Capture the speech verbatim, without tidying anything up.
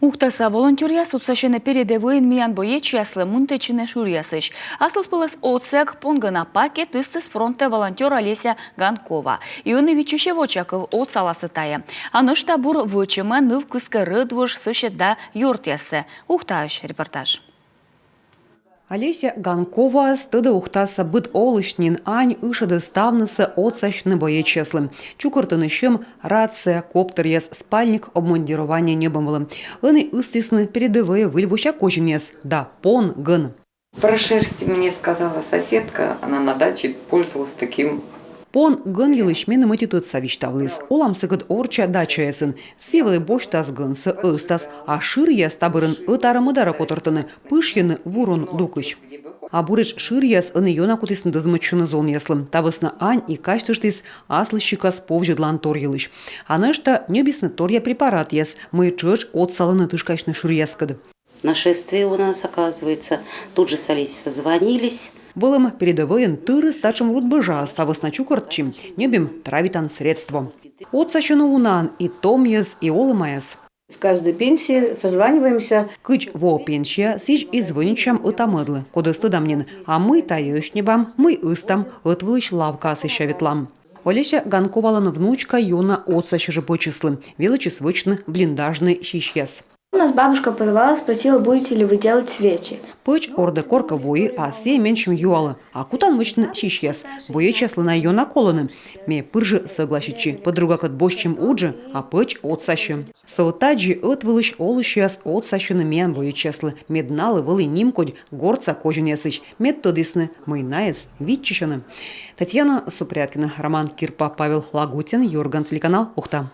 Ухтаса волонтёръяс отсасьӧны передӧвӧйын миян боечьяслы мынтӧдчыны шыръясысь. Аслыспӧлӧс отсӧг — понгӧна пакет ыстіс фронтӧ волонтёр Олеся Ганкова. И ӧні виччысьӧ вочакыв, отсаласӧ тайӧ. А нӧшта бур вӧчӧмӧ ныв кыскӧ рӧдвуж, сосед да ёртъяссӧ. Ухтаысь репортаж. Олеся Ганковаӧс тӧдӧ Ухтаса быд олысь нин. Ань ышӧдӧ ставнысӧ отсасьны боечьяслы. Чукӧртӧны сьӧм рация, коптеръяс, спальник, обмундирование ньӧбӧм вылӧ. Ӧні ыстісны передӧвӧйӧ выльвося козинъяс да понгӧн. Про шерсть мне сказала соседка, она на даче пользовалась таким. Понгӧн йылысь меным ӧти тӧдса висьтавліс. Олам сыкӧд орчча дачаясын. Сійӧ вӧлі босьтас гӧнсӧ, ӧзтас, а шыръяс та бӧрын ӧтарӧ-мӧдарӧ котӧртӧны, пышйӧны вурун дукысь. А буретш шыръяс ӧні ёна кутісны дӧзмӧдчыны зонъяслы. Та вӧсна ань и казьтыштіс аслыссикас повзьӧдлан тор йылысь. А нӧшта ньӧбисны торъя препаратъяс, мый тшӧтш отсалӧны тышкасьны шыръяскӧд. Нашествие у нас, оказывается. Тут же с Олесей созвонились. Вӧлӧм, передӧвӧйын тырыс татшӧм рудбӧжаыс, та вӧсна чукӧртчим, ньӧбим травитан средство. Отсасьӧны унаӧн и том йӧз, и олӧмаяс. С каждой пенсии созваниваемся. Кыдз воӧ пенсия, сідз и звӧнитчам ӧта-мӧдлы, кодӧс тӧдам нин, а мый тайӧ, ӧсь ньӧбам, мый ыстам, ӧтвылысь лавкаӧ сэсся ветлам. Олеся Ганковалӧн внучка ёна отсасьӧ жӧ пӧчыслы, велӧдчис вӧчны блиндажнӧй сисьяс. Нас бабушка позвала, спросила, будете ли вы делать свечи. Пӧч ордӧ коркӧ вои, а сійӧ менсьым юалӧ: «А кутан вӧчны сисьяс? Боечьяслы найӧ ёна колӧны». Ме пыр жӧ сӧгласитчи. Пӧдругакӧд босьтчим уджӧ, а пӧч отсасьӧ. Со тадзи ӧтвылысь олысьяс отсасьӧны миян боечьяслы, мед налы вӧлі нимкодь гортса козинъясысь, мед тӧдісны, мый найӧс виччысьӧны. Татьяна Супряткина, Роман Кирпа, Павел Лагутин, «Юрган» телеканал, Ухта.